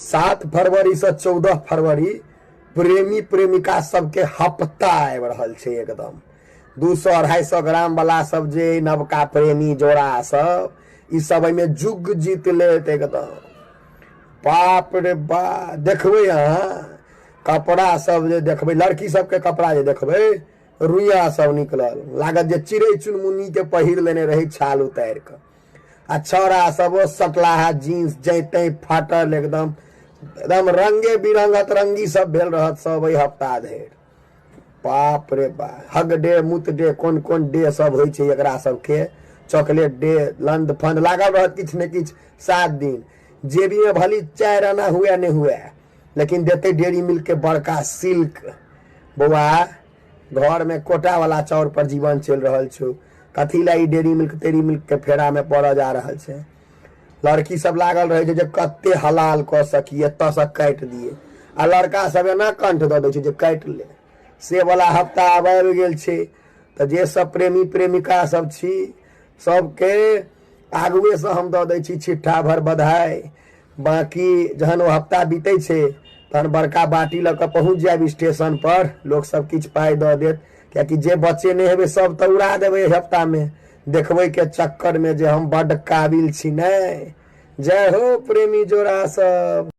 7 फरवरी से 14 फरवरी प्रेमी प्रेमिका सबके हफ्ता आबि रहल छै। एकदम 200-250 ग्राम वाला सब जे नवका प्रेमी जोड़ा सब ई सब एहिमे जुग जीत लेत एकदम। बाप रे बा, देखबै अहाँ कपड़ा सब जे देखबै, लड़की सबके कपड़ा जे देखबै, रुइया सब निकलल लागत जे चिड़ै चुनमुनी के पहिर लेने रहै छाल उतारि कऽ। आ छौड़ा सब ओ सटलाहा जींस जैते फाटल एकदम एकदम रंगे बिरंग अतरंगी सब भेल रहत सब एहि हफ्ता धरि। बाप रे बा, हग डे मुत डे कोन कोन डे सब होइ छै एकरा सबके, चॉकलेट डे लंद फंद लागल रहत किछु ने किछु 7 दिन। जेबी में भली 4 आना हुए नहीं हुए, लेकिन देते डेयरी मिल्क के बड़का सिल्क। बौआ घर में कोटा वाला चाउर पर जीवन चलि रहल छौ, कथी ला ई डेयरी मिल्क तेरी मिल्क के फेरा में पड़ऽ जा रहल छै। लड़की सब लागल रहे छै जे कते हलाल कऽ सकी, एतऽ से काटि दिए, आ लड़का सब एना कंठ दऽ दै छै जे काटि ले। से वाला हफ्ता आब आबि गेल छै। तऽ जे सब प्रेमी प्रेमिका सब छी सबके आगुए से हम दऽ दै छी छिट्टा भर बधाई। बाकी जहन ओ हफ्ता बीतै छै तहन बड़का बाटी लऽ कऽ पहुँच जायब स्टेशन पर, लोक सब किछु पाइ दऽ देत, कियाकि जे बचे नहि हेबै सब तऽ उड़ा देबै एहि हफ्तामे देखबै के चक्कर में जे हम बड्ड काबिल छी। नहि, जय हो प्रेमी जोड़ा सब।